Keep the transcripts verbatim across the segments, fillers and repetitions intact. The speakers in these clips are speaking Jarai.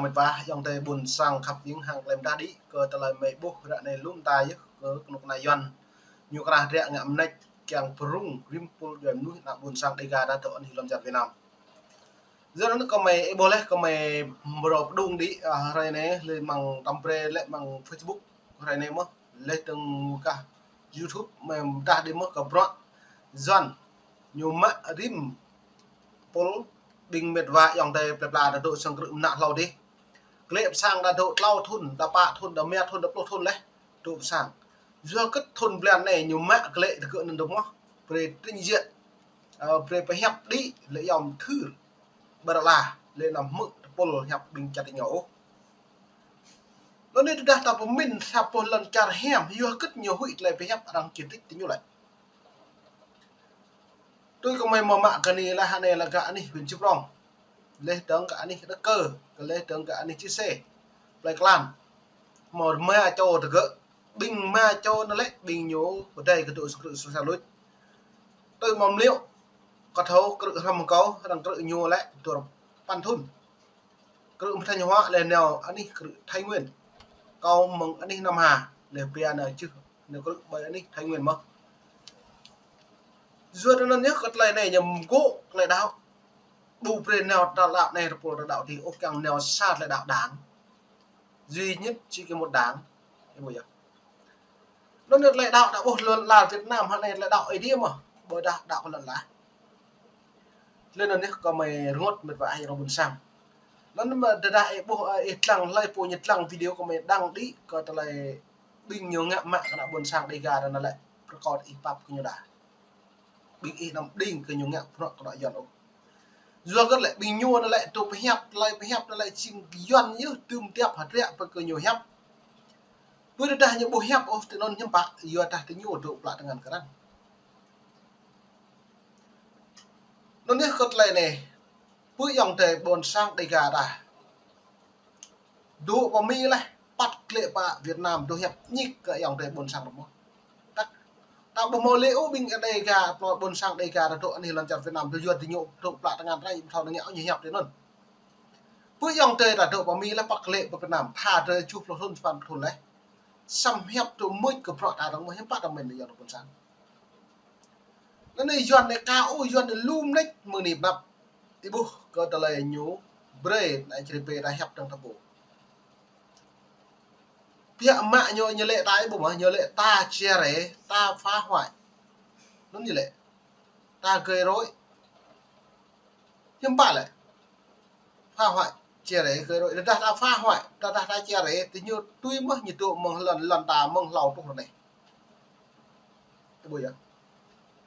Mĕt wa ayŏng adơi ƀuôn sang khăp hing hăng klem dah đĭ kơ tơlơi mơi ƀuh ră anai lŏm ta yơh kơ kơnuk kơna Yuan. Ñu krah dră ngă mơneč kiăng pơrŭng rĭm pul djuai mơnuih ană ƀuôn sang Dêga ta dŏ anih lŏn čar Việt Nam. Yua anŭn kơmơi ih ƀuh laih kơmơi mrô pơdŏng đĭ, ah, hrơi anai lĕ mơ̆ng tăm brơi lĕ mơ̆ng Facebook hrơi anai mơ̆n. Lĕ tơ̆ng gah YouTube mơ̆n dah đĭ mơ̆n kơ bruă Yuan ñu mă rĭm pul ƀing mĕt wa ayŏng adơi plơi pla ta dŏ sang krư̆ mơnă hlâo dih. Klĕ pơ sang ta dŏ klâo thŭn, ta pă thŭn, ta rơma thŭn, ta pluh thŭn laih dŏ pơ sang. Yua kơ thŭn blan anai ñu mă klĕ tơgơ̆ anŭn dŏ mơ̆n. Brơi trình diện, ơ, brơi pơhiăp đĭ lĕ yom thưr. Ƀơi rơla lĕ anăm hmư̆ tơpul hiăp ƀing čar tơña ôh. Anŭn anai tơdah ta pơmĭn sa boh lŏn čar hiam, yua kơ ñu huĭ tơlơi pơhiăp arăng čih đĭ tơ ñu lĕ. Tui kơmơi mơ̆ mă kơ anai lĕ hơnai lĕ gah anih huyện Chư Prông. Lĕ dơ̆ng gah anih Đức Cơ, lĕ dơ̆ng gah anih Chư Sê. Plơi Klan. Mơ̆ rơma čô tơgơ̆. Ƀing rơma čô anŭn lĕ ƀing ñu pơdai kơ dŏ sang krư̆ sang sa luč. Tui mơ̆ mlio kơ thâo krư̆ hrăm kâo, arăng krư̆ ñu lĕ dua rơpăn thŭn. Krư̆ mơ̆ng Thanh Hóa lĕ nao anih krư̆ Thái Nguyên. Kâo mơ̆ng anih Nam Hà lĕ pia nao čư̆ nao krư̆ ƀơi anih Thái Nguyên mơ̆n. Yua anŭn yơh kơ tơlơi anai ñu mgô̆ tơlơi đaŏ. Ƀu brơi nao tơlơi đaŏ anai tơpul tơlơi đaŏ dih ôh, kiăng nao sa tơlơi đaŏ đảng. Duy nhất chỉ có một đảng. Ih ƀuh yơh. Anŭn anai tơlơi đaŏ ta ƀuh lŏn ala Việt Nam hơnai tơlơi đaŏ Ơi Adai mơ̆n. Ƀôdah đaŏ kơ lŏn ala. Lĕ anŭn yơh kơmơi rơngot mĕt wa ayŏng adơi ƀuôn sang. Anŭn mơ̆ tơdah ih ƀuh, ơ, ih lăng hlơi pô ñu lăng video kơmơi đăng đĭ kơ tơlơi ƀing ñu ngă mă kơ ană ƀuôn sang Dêga ta anŭn lĕ pơkŏt ih pap kơ ñu đa. Ƀing ih anăm đing kơ ñu ngă bruă kơ ană Yuan ôh. Yua kơ lĕ ƀing ñu anŭn lĕ tŭ pơhiăp, tơlơi pơhiăp anŭn lĕ jing Yuan yơh tŭm tiap hơdră pơ kơ ñu hiăp. Ƀu tơdah ñu ƀu hiăp ôh tơ anŭn hiư̆m pă, yua dah tơ ñu dŏ plă tơngan kơ arăng. Anŭn yơh kơ tơlơi anai, ƀu ayŏng adơi ƀuôn sang Dêga ta dŏ pơ Mi laih, păt klĕ pơ Việt Nam dŏ hiăp ñik kơ ayŏng adơi ƀuôn sang ta mơ̆n. Ta, ta ƀu hmâo lĕ ôh ƀing Dêga, plơi ƀuôn sang Dêga ta dŏ anih lŏn čar Việt Nam, dŏ yua tơ ñu dŏ plă tơngan rai, ƀu thâo ñu ngă ôh ñu hiăp tơ anŭn. Ƀu ayŏng adơi ta dŏ pơ Mi laih păt klĕ pơ Việt Nam, tha drơi tơjuh pluh thŭn, sapăn pluh thŭn laih. Samơ̆ hiăp dŏ mưč kơ bruă ta arăng mơ̆n, hiư̆m pă ta mĭn Yuan ƀuôn sang. Anŭn anai Yuan anai ka ôh, Yuan anai lu mơneč mơ̆ng anai pơ anăp. Ih ƀuh kơ tơlơi ñu brơi anai čri pê ta hiăp dơ̆ng ta ƀuh. Biă mă ñu, ñu lĕ ta ih ƀuh mơ̆, ñu lĕ ta chia rẽ, ta phá hoại. Anŭn ñu lĕ ta gây rối. Hiư̆m pă lĕ phá hoại, chia rẽ, gây rối. Tơdah ta phá hoại, tơdah ta chia rẽ, tơ ñu tui mơ̆ ñu dŏ mơ̆ng lŏn, lŏn ta mơ̆ng hlâo truh ră anai. Ih ƀuh yơh.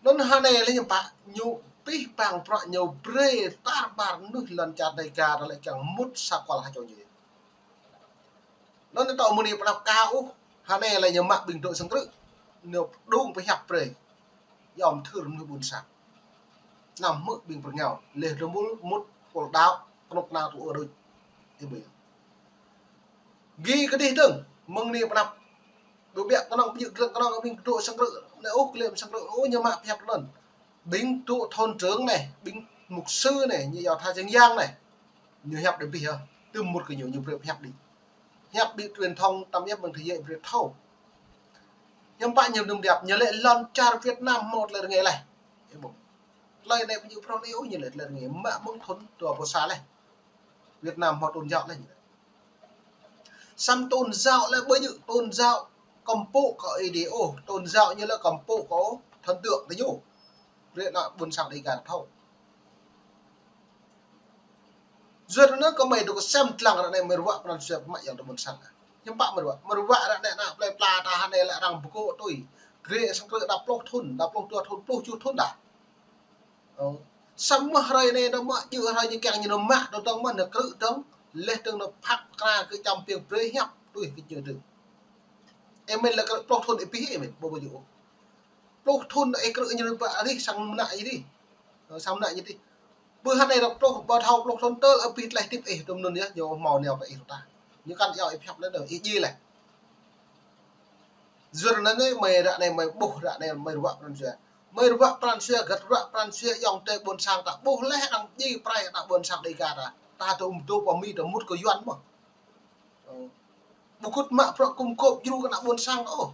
Anŭn hơnai lĕ hiư̆m pă, ñu pih pang bruă ñu brơi tar ƀar mơnuih lŏn čar Dêga ta lĕ kiăng mŭt sa kual ha čô ñu. Anŭn tơl mơ̆ng anai pơ anăp ka ôh, hơnai lĕ ñu mă ƀing dŏ sang krư̆. Ñu pơdŏng pơhiăp brơi. Yom thưr mơnuih ƀuôn sang. Anăm hmư̆ ƀing pơrơngiao, lĕ rơmul mŭt pôl đaŏ, kơnuk kơna tŭ ơ đôč. Ih ƀuh yơh. Gĭ kơ dih dơ̆ng, mơ̆ng anai pơ anăp. Ƀu biă kơnơ̆ng ƀu djơ̆ kơnơ̆ng ƀing dŏ sang krư̆, anai ôh, klĕ sang krư̆, ôh, ñu mă pơhiăp anŭn. Ƀing dŏ thôn trưởng anai, ƀing mục sư anai, ñu yua tha jing yang anai. Ñu hiăp đĭ pih yơh, tŭm mŭt kơ ñu, ñu brơi pơhiăp đĭ. Hiăp đĭ truyền thông tăm yơh mơ̆ng tơ yơh brơi thâo. Hiư̆m pă ñu đưm đăp, ñu lĕ lŏn čar Việt Nam hmâo tơlơi rơngai laih. Ih ƀuh. Tơlơi anai ƀu djơ̆ prŏng anai ôh, ñu lĕ tơlơi rơngai mă mơ̆ng thŭn dua pluh sa laih. Việt Nam hmâo tôn giáo laih ñu lĕ. Samơ̆ tôn giáo lĕ ƀu djơ̆ tôn giáo kơmpŭ kơ Ơi Adai ôh, tôn giáo ñu lĕ kơmpŭ kơ thần tượng tơ ñu. Brơi ană ƀuôn sang Dêga thâo. Yua anŭn kơmơi dŏ kơsem lăng ră anai mơi ruă pran jua mă ayŏng adơi ƀuôn sang. Hiư̆m pă mơi ruă, mơi ruă ră anai ană plơi pla ta hơnai lĕ arăng pơgô̆ tui. Gre sang krư̆ đa pluh thŭn, đa pluh dua thŭn, pluh tơjuh thŭn đa. Ơ. Samơ̆ hrơi anai dŏ mă djơ̆ hrơi ñu kiăng ñu nao mă dŏ dơ̆ng mơ̆n nao krư̆ dơ̆ng, lĕ dơ̆ng nao phat kra kơ čăm piêng brơi hiăp tui kơ ñu dơ̆ng. Ih mĭn lĕ krư̆ pluh thŭn ih pih ih mĭn, ƀu ƀu djơ̆ ôh. Pluh thŭn ih krư̆ ñu pă rih sang mơnă ih rih. Ơ, sang mơnă ih rih. Ƀơi hơnai dŏ pluh, ƀơi thâo pluh thŭn tơl ih pih tlaih tip ih tŭm anŭn yơh, ñu hmâo nao pơ ih ta. Ñu kăn iâu ih pơhiăp lĕ dơ̆ng, ih djai laih. Yua anŭn anai mơi ră anai mơi ƀuh ră anai mơi ruă pran jua. Mơi ruă pran jua, găt ruă pran jua ayŏng adơi ƀuôn sang ta ƀuh laih arăng djai prai ană ƀuôn sang Dêga ta. Ta tơ um tơ pơ Mi tơ mŭt kơ Yuan mơ̆. Ơ. Ƀu kŭt mă prăk kum kôp djru kơ ană ƀôn sang ôh.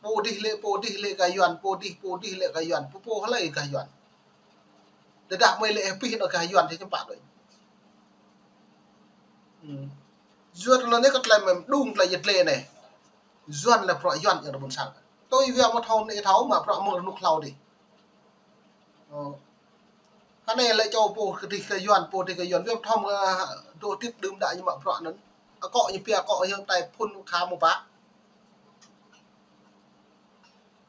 Pô dih lĕ, pô dih lĕ kơ Yuan, pô dih, pô dih lĕ kơ Yuan, pô, pô hlơi kơ Yuan. Tơdah mơi lĕ hơpih nao kơ Yuan tơ hiư̆m pă đôč. Hmm. Yuan lŏn anai kơ tơlơi mơ̆ng đung tơlơi yơh tơlơi anai. Yuan lĕ prăk Yuan yang ƀôn sang. Tui wia mă thom anai thâo mă prăk mơ̆ng rơnŭk hlâo dih. Ơ. Hơnai lĕ čô pô kơ dih kơ Yuan, pô dih kơ Yuan. Wia mă thom, ơ, dŏ tĭt đưm đă ñu mă prăk anŭn. Akŏ ñu pia akŏ ñu tai phŭn kha mơ̆ pă.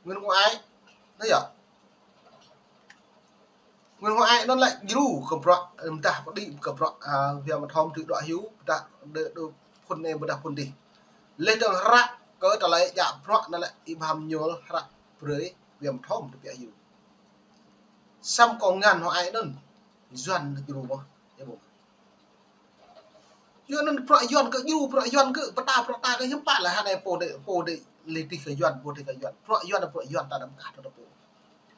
Nguyễn Ngọc Ai. Anai yơh. Nguyễn Ngọc Ai anŭn lĕ djru kơ prăk, ơ, mơdah pơđĭ kơ prăk, ơ, wia mă thom tui đuaĭ hyu, mơdah đơ, đơ phŭn anai mơdah phŭn dih. Leh dơ̆ng hră kơ tơlơi djă prăk anŭn lĕ Y Bham Nhol hră brơi wia mă thom tui pia hyu. Samơ̆ kơ Nguyễn Ngọc Ai anŭn, Yuan djru mơ̆, yơh ƀuh. Yuan anŭn prăk Yuan kơ djru, prăk Yuan kơ pơtă, prăk ta kơ hiư̆m pă lĕ hơnai pô dih, pô dih lĕ dih kơ Yuan, pô dih kơ Yuan. Prăk Yuan, prăk Yuan ta đăm kah tơ pô.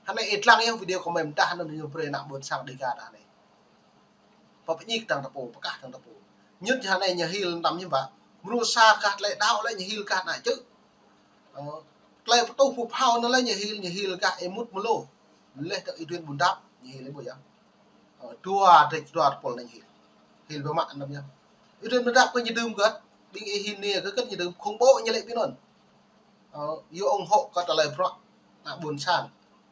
Hơnai ih lăng yơh video kơ mơi mơdah anŭn ñu brơi ană ƀôn sang Dega ta hơnai. Pơpơñik tang tơ pô, pơkah tang tơ pô. Ñŭt hơnai ñu hil tăm hiư̆m pă. Mrô sa kah tơlơi đaŏ lĕ ñu hil kah ană čư̆. Ơ, tơlơi pơtuh pơphao anŭn lĕ ñu hil, ñu hil kah ih mŭt mơlô. Leh tơ Y Duen Bun Dap, ñu hil ih ƀuh yơh. Ơ, dua drĕč dua tơpul anŭn hil. Hil biă mă anŭn yơh. Y Duen Bun Dap kơ ñu dưm gơ̆t, ƀing ih hil anai kơ gơ̆t ñu dưm khủng bố ñu lĕ ƀing anŭn. Ơ, yua ủng hộ kơ tơlơi prăk ană ƀôn sang.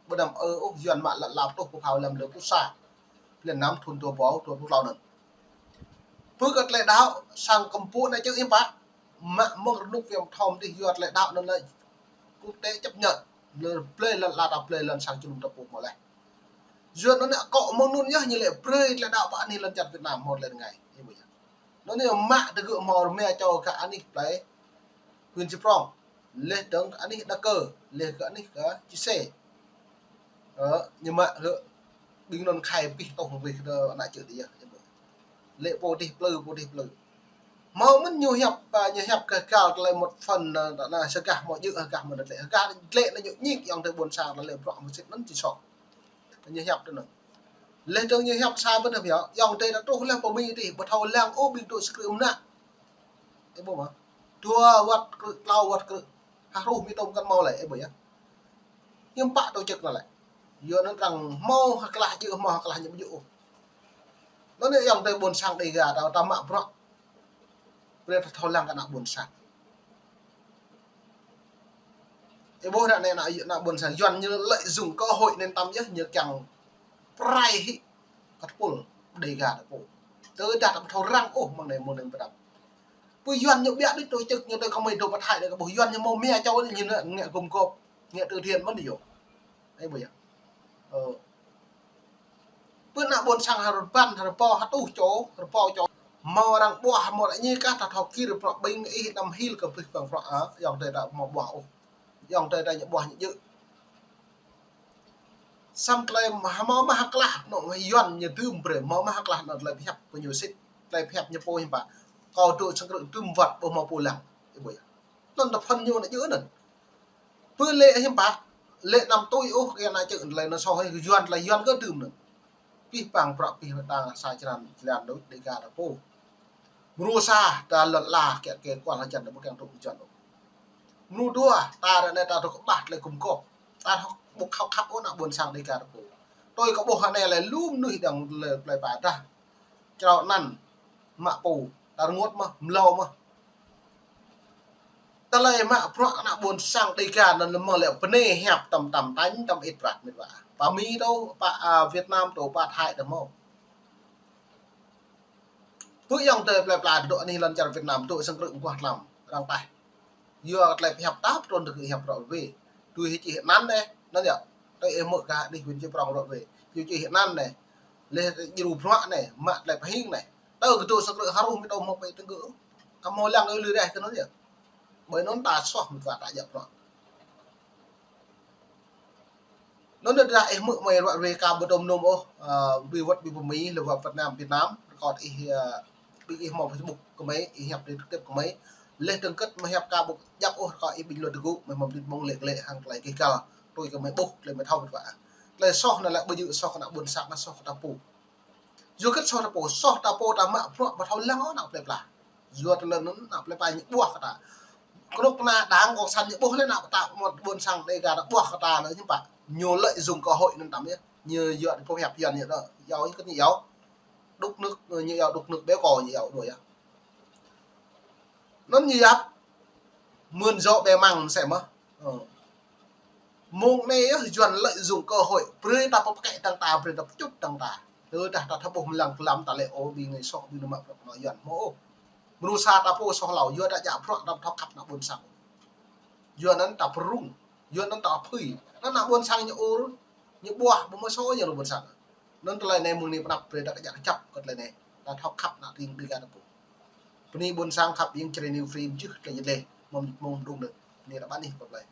Ƀu đăm ơ ôh Yuan mă lăt lap tuh pơphao lăm lơ pơsa. Blan năm thun dua rơbâo dua pluh klâo anŭn. Pơ kơ tơlơi đaŏ sang kơmpŭ anai čư̆ hiư̆m pă. Mă mơ̆ng rơnŭk wia mă thom dih yua tơlơi đaŏ anŭn lĕ quốc tế chấp nhận. Lơ blơi lăn la ta blơi lăn sang čơlŭm ta pô mơ̆ leh. Yuan anŭn akŏ mơ̆ng anŭn yơh ñu lĕ brơi tơlơi đaŏ pơ anih lăn čar Việt Nam hmâo tơlơi rơngai. Ih ƀuh yơh. Anŭn ñu mă tơgŭ hmâo rơma čô kơ anih plei Huyện Chư Prông. Leh dơ̆ng kơ anih Đa Kơ, leh kơ anih kơ Chư Sê. Ơ, ñu mă kơ ƀing anŭn khai pih tŏh pih kơ ană čư̆ dih yơh. Lĕ pô dih plư, pô dih plư. Hmâo mơ̆n ñu hiăp, ơ, ñu hiăp kơ kal tơlơi một phần, ơ, anŭn sa gah hmâo djơ̆, sa gah mơ̆n lĕ. Sa gah lĕ anŭn ñu ñik ayŏng adơi ƀôn sang tơlơi prăk mơsĭt anŭn či soh. Ñu hiăp tui anŭn. Leh dơ̆ng ñu hiăp sa bơnah yơh. Ayŏng adơi ta truh leh pơ Mi dih, ƀu thâo lăng ôh ƀing tŭ sơkrư̆ mơnă. Ih ƀuh mơ̆. Dua wơ̆t krư̆, klâo wơ̆t krư̆. Hă hruh Mi tôm kăn hmâo lĕ, ih ƀuh yơh. Hiư̆m pă tŭ čư̆ anŭn lĕ. Yua anŭn arăng hmâo hơklah djơ̆, hmâo hơklah ñu ƀu djơ̆ ôh. Anŭn yơh ayŏng adơi ƀôn sang Dega ta, ta mă prăk. Brơi ta thâo lăng kơ ană ƀôn sang. Ih ƀuh ră anai ană, ană ƀôn sang Yuan ñu lợi dụng cơ hội anŭn tăm yơh ñu kiăng prai hĭ kơ tơpul Dega ta pô. Tơdah ta ƀu thâo răng ôh mơ̆ng anai mơ̆ng anai pơdăp. Pơ Yuan ñu ƀiă đôč tŭ čư̆ ñu tơ kơ mơi dŏ pơ Thái đôč kơ ƀuh Yuan ñu hmâo rơma čô ñu ngă gum gôp, ngă từ thiện mơ̆n ñu. Ih ƀuh yơh. Ơ. Pơ ană ƀôn sang ha rơbăn, ha rơbâo, ha tuh čô, ha rơbâo čô. Hmâo arăng ƀuah, hmâo arăng ñi kah ta thâo kir prăk ƀing ih đăm hil kơ pih păng prăk, ơ, ayŏng adơi ta hmâo ƀuah ôh. Ayŏng adơi ta ñu ƀuah ñu djơ̆. Samơ̆ tơlơi hmâo mă hơklah anŭn Yuan ñu dưm brơi, hmâo mă hơklah anŭn tơlơi pơhiăp kơ ñu sĭt, tơlơi pơhiăp ñu pô hiư̆m pă. Kâo dŏ sơkrư̆ dưm wơ̆t ƀu hmâo pô lăng. Ih ƀuh yơh. Anŭn tơphăn ñu anŭn djơ̆ anŭn. Pơ lĕ hiư̆m pă, lĕ anăm tui ôh kơ ană čư̆ tơlơi anŭn soh, Yuan tơlơi Yuan kơ dưm anŭn. Pih păng prăk pih păng ta sa črăn črăn đôč Dega ta pô. Mrô sa ta lŏn ala kiăng kơ kual hơjăn ta ƀu kiăng tŭ hơjăn ôh. Mrô dua ta ră anai ta dŏ kơƀah tơlơi gum gôp. Ta ƀu khăp khăp ôh ană ƀôn sang Dega ta pô. Tui kơ ƀuh hơnai lĕ lu mơnuih dơ̆ng lĕ plei pă dah. Črâo anăn mă pô, ta rơngot mơ̆, mlâo mơ̆. Tơlơi mă prăk ană ƀôn sang Dega anŭn lĕ mơ̆ng lĕ bơnai hiăp tăm tăm tañ, tăm ĭt prăk mĕt wa. Pơ Mi tơ, pơ, a, Việt Nam tơ, pơ Thái tơ hmâo. Pơ ayŏng adơi plei pla dŏ anih lŏn čar Việt Nam dŏ sơkrư̆ mơguah tlam, arăng taih. Yua tơlơi pơhiăp ta pơtrŭn tơgŭ hiăp rŏ wê. Tui hĭ čih anăn anai, anŭn yơh. Tơlơi ih hmư̆ kơ anih Huyện Chư Prông rŏ wê. Tui čih anăn anai. Leh djru prăk anai, mă tơlơi pơhing anai. Tơ kơ dŏ sơkrư̆ ha rơbâo mơ̆ tơ hmâo pơ tơgŭ. Kơ hmâo lăng ơi lư reh tơ anŭn yơh. Ƀơi anŭn ta soh mơ̆ ta djă prăk. Anŭn tơdah ih hmư̆ mơi ră ruai ka ƀu tơm nôm ôh, ơ, ƀing wơ̆t ƀing pơ Mi, lĕ wơ̆t Việt Nam, Việt Nam, rơkâo ih, ơ, ƀing ih hmâo Facebook kơ mơi, ih hiăp trực tiếp kơ mơi. Leh dơ̆ng kơ̆t mơi hiăp ka ƀu djăp ôh, rơkâo ih bình luận tơgŭ, mơi hmâo bình luận lĕ lĕ hăng tơlơi kơ găl, tui kơ mơi ƀuh, tơlơi mơi thâo mĕt wa. Tơlơi soh anŭn lĕ ƀu djơ̆ soh kơ ană ƀôn sang, anŭn soh kơ ta pô. Yua kơ soh ta pô, soh ta pô ta mă bruă ƀu thâo lăng ôh ană plei pla. Yua tơlơi anŭn ană plei pla ñu ƀuah kơ ta. Kơnuk kơna đảng cộng sản ñu ƀuh lĕ ană ta mơ̆n ƀôn sang Dega ta ƀuah kơ ta lĕ ñu pă. Ñu lợi dụng cơ hội anŭn tăm yơh. Ñu yua đi phô hiệp Yuan ñu đó. Yua ñu kơ ñu yua. Đục nước, ñu yua đục nước béo cò ñu yua đuaĭ yơh. Anŭn ñu yap mưn dŏ bê măng mơsĕ mơ̆. Ơ. Mông anai yơh Yuan lợi dụng cơ hội, brơi ta pơkĕ tăng ta, brơi ta pơčŭt tăng ta. Tơdah ta thâo ƀuh mơlăng tơlăm ta lĕ ôh, ƀing anai soh, ƀing anai mă bruă kơ ană Yuan mơ̆ ôh. Mơnuih sa ta pô soh hlâo, yua ta djă bruă ta thâo khăp ană ƀôn sang. Yua anŭn ta pơrŭng, yua anŭn ta phui, anŭn ană ƀôn sang ñu ur, ñu ƀuah, ƀu mơ̆ soh ñu ană ƀôn sang. Anŭn tơlơi anai mơ̆ng anai pơnăp brơi ta kơjăp kơjăp kơ tơlơi anai. Ta thâo khăp ană tring Dega ta pô. Bơni ƀôn sang khăp ƀing Jrai New Frame jưh tơlơi jơleh. Mơ̆ng, mơ̆ng mơdrŏng đôč. Bơni ta ƀăn ih pơplai.